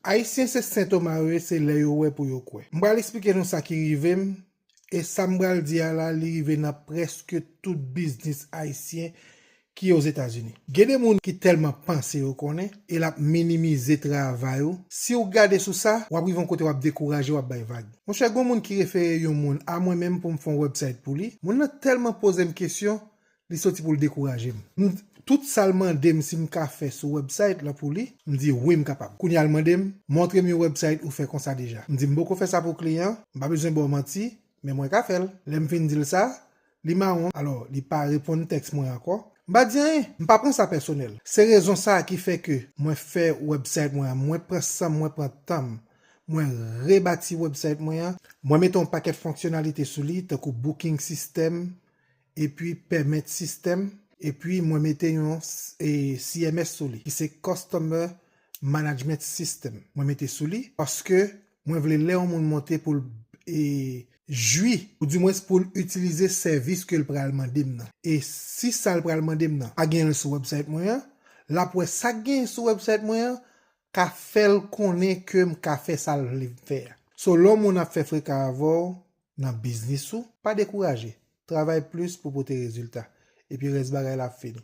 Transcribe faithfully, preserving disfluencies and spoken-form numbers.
Ayisyen se Sen Toma yo ye, se lè yo wè pou yo kwè. M pral eksplike nou sa ki rive m, e sa m pral di a la, li rive nan prèske tout biznis ayisyen ki Ozetazini. Gen de moun ki tèlman panse yo konnen, e l ap minimize travay ou. Si w gade sou sa, w ap rive yon kote w ap dekouraje, w ap bay vag. Monchè, gen moun ki refere yon moun a mwen menm pou m fè yon website pou li. Moun nan tèlman poze m kesyon, li soti pou l dekouraje m. M, tout sa l mande m si m ka fè sou website la pou li, m di wi, m kapab. Kounye a l mande m, montre m yon website ou fè konsa deja. M di m poko fè sa pou kliyan, m pa bezwen ba w manti, men mwen ka fè l. Lè m fin di l sa, li mawon, alò, li pa reponn tèks mwen ankò. M pa di anyen, m pa pran sa pèsonèl. Se rezon sa a ki fè ke mwen fè website mwen an, mwen pran san m, mwen pran tan m, mwen rebati website mwen an, mwen mete yon pakèt fonksyonalite sou li, tankou booking system, epi payment system, epi mwen mete yon s- e, C M S sou li, ki se Customer Management System. Mwen mete sou li, paske mwen vle lè yon moun monte pou l e, jwi, ou dimwens pou l itilize sèvis ke l pral mande m nan. E si sa l pral mande m nan pa genyen l sou website mwen an, l ap wè sa k genyen sou website mwen an ka fè l konnen ke m ka fè sa l vle m fè a. So, lè yon moun ap fè freka avè w nan biznis ou, pa dekouraje. Travay plis pou pote rezilta. Epi rès bagay la ap fini.